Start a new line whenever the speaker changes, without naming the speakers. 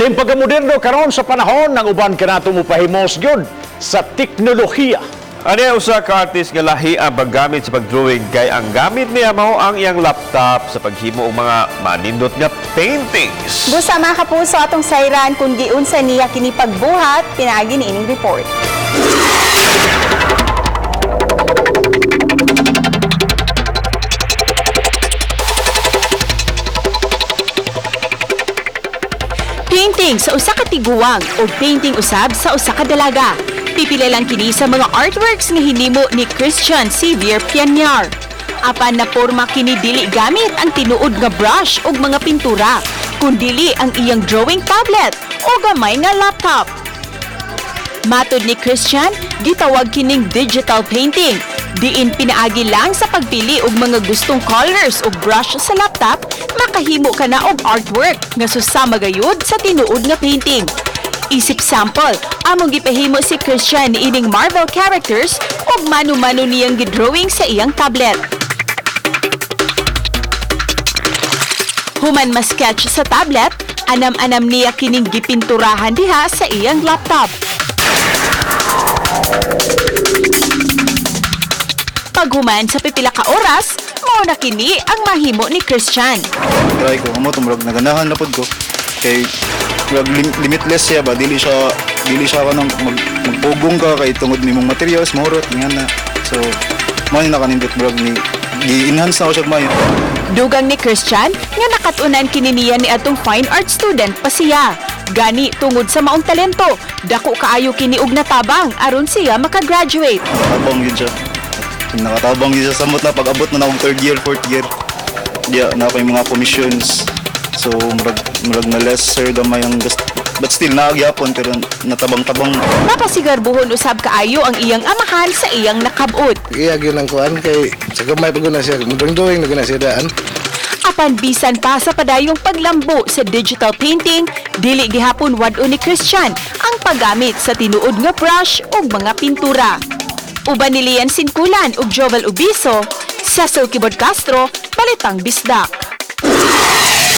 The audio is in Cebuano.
Ilhing pagkamoderno karon sa panahon ng uban kanato mopahimos gyud sa teknolohiya.
Ani usa ka artist nga lahi ang paggamit sa pagdrawing kay ang gamit niya mao ang iyang laptop sa paghimo og mga manindot nga paintings.
Busa, mga kapuso, atong sayran kung giunsa niya kini pagbuhat pinaagi niining report.
Painting sa usa ka tiguang o painting usab sa usa ka dalaga. Pipila lang kini sa mga artworks nga hinimo ni Christian Xavier Pianyar. Apan na porma kini dili gamit ang tinuod nga brush ug mga pintura, kundili ang iyang drawing tablet o gamay nga laptop. Matod ni Christian, gitawag kining digital painting. Diin pinaagi lang sa pagpili og mga gustong colors o brush sa laptop, makahimo ka na og artwork nga susama gayud sa tinuod nga painting. Isip sample, among gipahimo si Christian niining Marvel characters ug mano-mano niyang gidrawing sa iyang tablet. Human ma-sketch sa tablet, anam-anam niya kining gipinturahan diha sa iyang laptop. Paghuman sa pipila ka oras, mao na kini ang mahimo ni Christian.
Try ko amo tumurag naganahan na pud ko kay murag limitless siya ba, dili siya kanang magpugong ka kay tungod nimong materials mahurot nga na. So mao ni nakanindot, murag ni gi-enhance na ko siya maayo.
Dugang ni Christian nga nakatunan kini niya ni atong fine art student pa siya. Gani tungod sa maong talento, dako kaayo kini og natabang aron siya makagraduate.
Nakatabang yun siya, nakatabang yun siya samot na pag-abot na akong third year, fourth year, diya na ako yung mga commissions. So murag na lesser gamay ang but still naagyapon, pero natabang-tabang.
Mapasigarbuhon usab kaayo ang iyang amahan sa iyang nakabot.
Iya gyud ang kuan kay sa gamay pa gud na siya, mudong-doing na gud na siya daan.
Apan bisan pa sa padayong paglambo sa digital painting, dili gihapon wad-on ni Christian ang paggamit sa tinuod nga brush ug mga pintura. Uban ni Lian Sinkulan ug Jovel Ubiso, Cecil Kibod Castro, Balitang Bisdak.